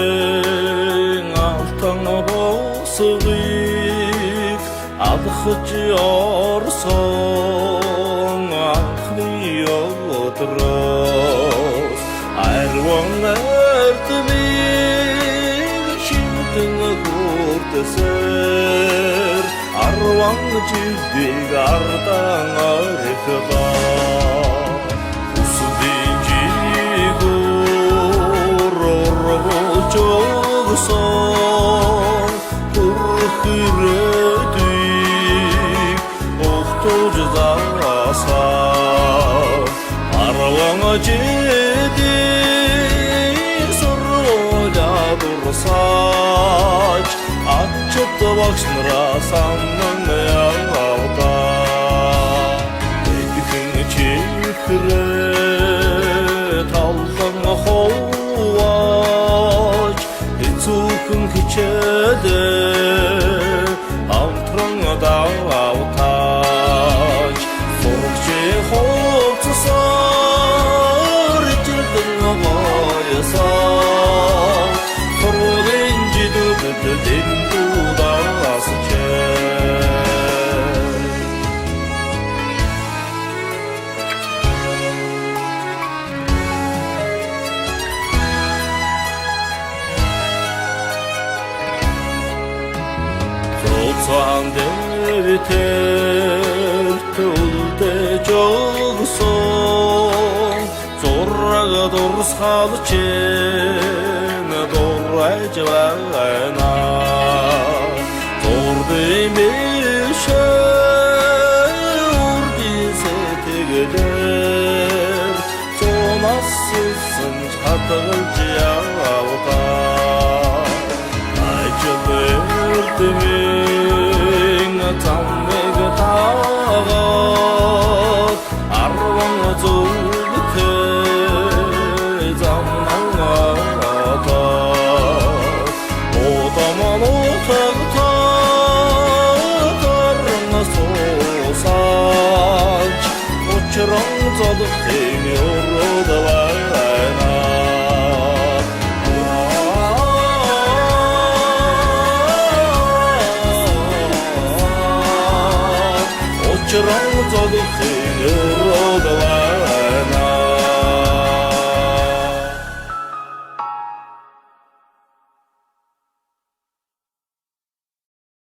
Сургуулийн алтан босгыг алхаж орсон анхны өдрөөс арван эрдмийг шимтэн хүртсээр 10 жилийг ардан орхилоо. Хүслийн жигүүр ургуулж өгсөн хүрх ирээдүйг огтуж заасан 10 жилийн сургуулиа дурсаж ачид багш нараа санан явдаа. Эдхэн чихрээ талан хувааж хэцүүхэн хичээлээ хамтран давтааж сурагчийн хувцасаар ижлэн гоёсон сургуулийн жилүүдэд дэндүү дасчээ. Зуцаан дэвтэрт үлдээж өгсөн зураг дурсгал чинь дурайж байна. Зурдын биш үрдийн сэтгэлээр зунаас сүлсэн хадгалж явдаа. Ажил эрдмийн замыг дагаад 10 зүгтээ замнан атаад удам нутагтаа суусаач учран золохын өрөөд байна. Учран золохын